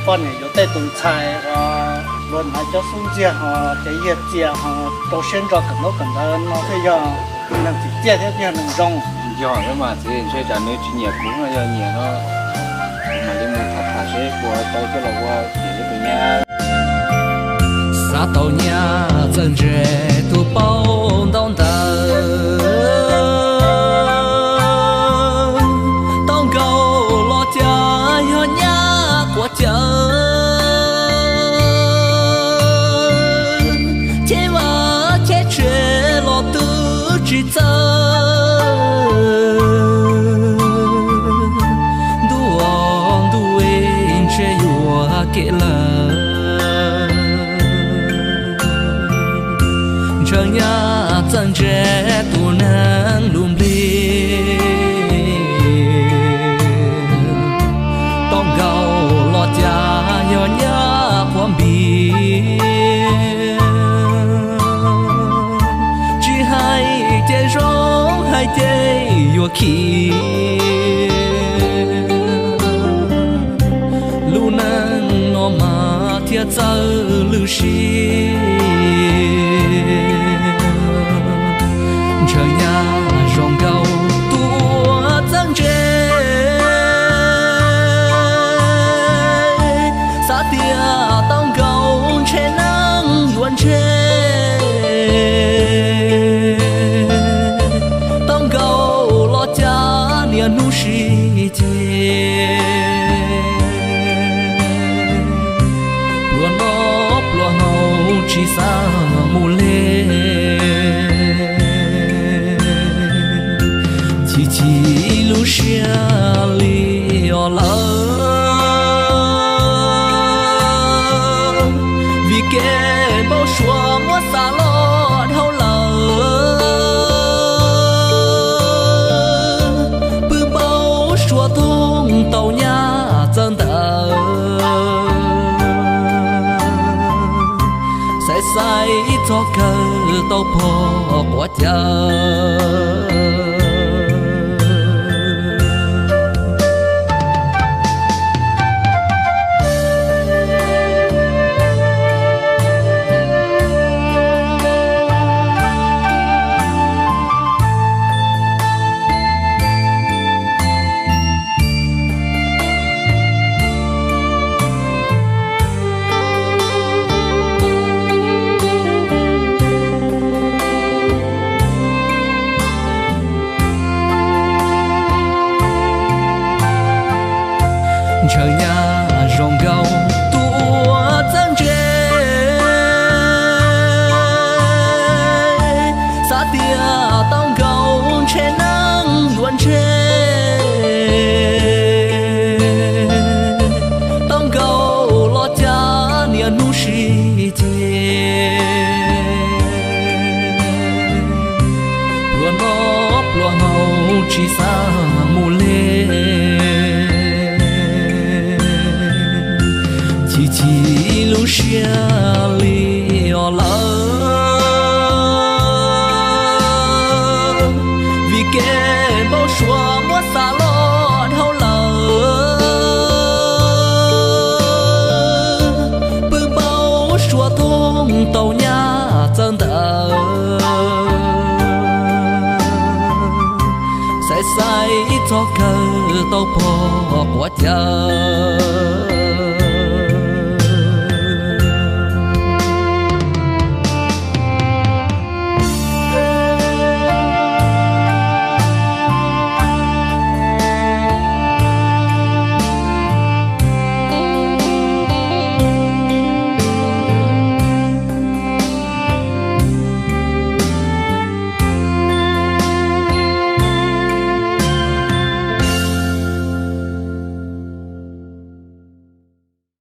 Poj niam yuav tej tus ntxhais uas luag hnav cov xub ntiag ho cev yiag txias ho rau siab ntso kawm ntaub kawm ntawv no thiaj yog neeg tsim txiaj thiab yog neeg zoo. Yog mas txiv, ntshe tsam nws tsis nyiam kuv no, yog nyiam no kuv mam li mus tham tham seb puas tau coj los ua tim li tus nyab. Xav tau nyab txawj ntse tus paub ntau ntawv, tau nkaus los cas yog nyab quav cawv, cheb vaj cheb tsev los twb tsis txawj, ntuj ntuj ntshe yuam kev lawm. Ntshaw nyab txawj ntse tus neeg lus nplig, tau nkaus los cas yog nyab quav npis, tsis hais ces zoo, hais ces yuav khib. Lub neej no mas thiaj txawj lwj siab. Ntshaw nyab zoo nkaus tus uas txawj ntse, xav tias tau nkaus ntshe neeg yuav ntshe, tau nkaus los cas niaj hnub sib ceg, pluas noj pluas haus tsis xav mus li, chim chim lub siab li os lawm. Vim kev npau suav muab xa loj dhau lawm, pw npau suav thooj tau nyab txawj ntawv, xaiv xaiv txog kawg tau pog quav cawv. Ntshaw nyab zoo nkaus tus uas txawj ntse, xav tias tau nkaus ntshe neeg yuav ntshe, tau nkaus los cas niaj hnub sib ceg, pluas noj pluas haus tsis xav mus li, chim chim lub siab li os lawm. Vim kev npau suav muab xa loj dhau lawm, pw npau suav thooj tau nyab txawj ntawv, xaiv xaiv txog kawg tau pog quav cawv.